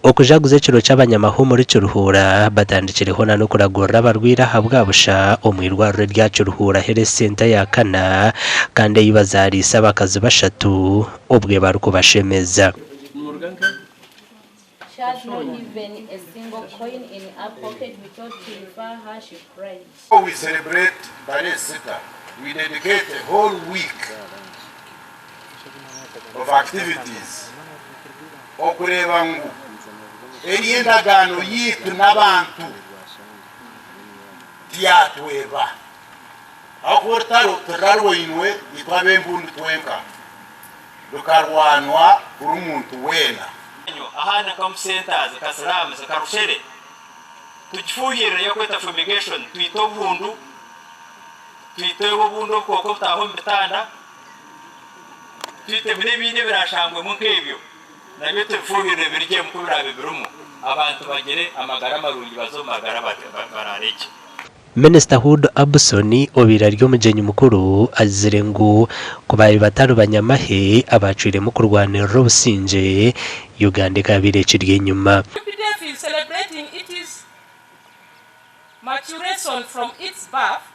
Okujaguza ekiro ky'abanyamahe omuri Kiruhura batandikireho na n'okuragurira abarwaire ahabwa busha omu irwariro erya Kiruhura Health Centre ya kana kandi ei bazaariise abakazi bashatu obwe barikubashemeza. She has not even a single coin in her pocket, we thought to refer her, she cried. We celebrate Tarehe Sita, we dedicate a whole week of activities okureeba ngu eri endagaano yaitu n'abantu tiyatweba ahabw'okuba orutaro tirurarwainwe itwe ab'embundu twenka, rukarwanwa buri muntu weena. Ahandi nka omu centres nka slums nka Rushere tugifuhirire eyokweta fumigation twite obuhundu, twite obundi obukooko obutaaha omu bitanda, twitemu n'ebindi ebirashangwemu nk'ebyo nabyo tubifuhirire birugyemu ku biraabe birimu abantu bagire amagara marungi baze omu magara baraare gye. Minisita Hudu Abson obaire ari omugyenyi mukuru agizire ngu ku baabaire batari banyamahe abaacwiremu kurwanirira obusingye, Uganda ekaabaire ekiri enyima. UPDF is celebrating its maturation from its birth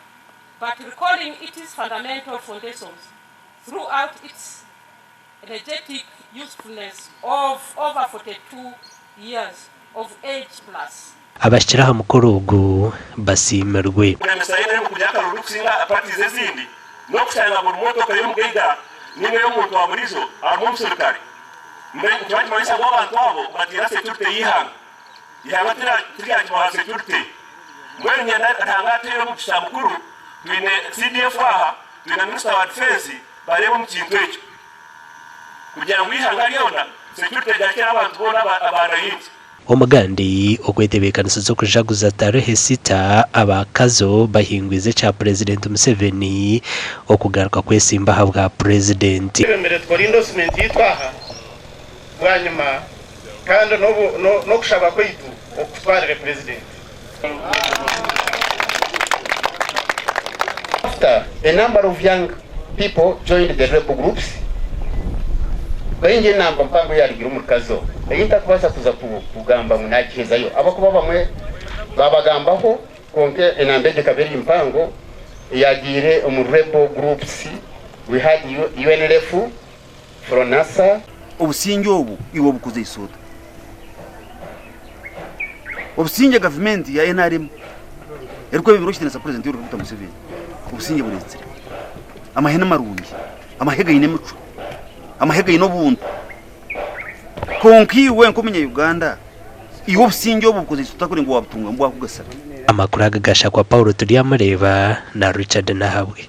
but recalling its fundamental foundations throughout its energetic usefulness of over 42 years of age plus. Abahikire aha mukoro ogu basiimirwe. Kuremesa nrm kurya akaruru kusinga parties ezindi n'okushanga buri motoka y'omugaiga ninga ey'omuntu wa buriijo harimu omuserukare. Mbwenu nikiba nikimanyisa ngu abantu abo batiina security y'eihanga. Eihanga tiryakibaha security. Mbwenu niinyenda Ruhanga atuheere omugisha mukuru, twine CDF aha, twine Minister wa Defence bareebe omu kintu ekyo kugira ngu eihanga ryona security egarukire abantu boona abanayingi. Omugandi okwetebeekanisiza okujaguza tarehe sita, aba Kazo bahingwize ekya Purezidenti Museveni okugaruka kwesimba ahabwa Purezidenti. Twebembere tukore endorsement yaitu aha bwanyima kandi n'okushaba kwaitu okukutwarire Purezidenti. After a number of young people joined the rebel groups, baingi enamba mpango eyarugire omuri Kazo ei ntakubaasa kuza kugamba ngu nagihezayo ahabw'okuba abamwe babagambaho kwonka enamba egyo ekaba eri mpango eyagiire omu rebel groups we had UNLF, Fronasa, Obusingye obu iwe obukozeise ota? Obusingye gavumenti ya nrm erikwebembera ow'ekitiinisa Purezidenti Yoweri Kaguta Museveni, obusingye bureetsire. Amahe ni marungi, amahe gaine emicwe, amahe gaine obuntu. Kwonka iwe nk'omunya-Uganda, iwe obusingye obu obukozeise ota kureeba ngu waabutungamu bwakugasira? Amakuru aga gashakwa Paul Turyamureeba na Richard Nahabwe.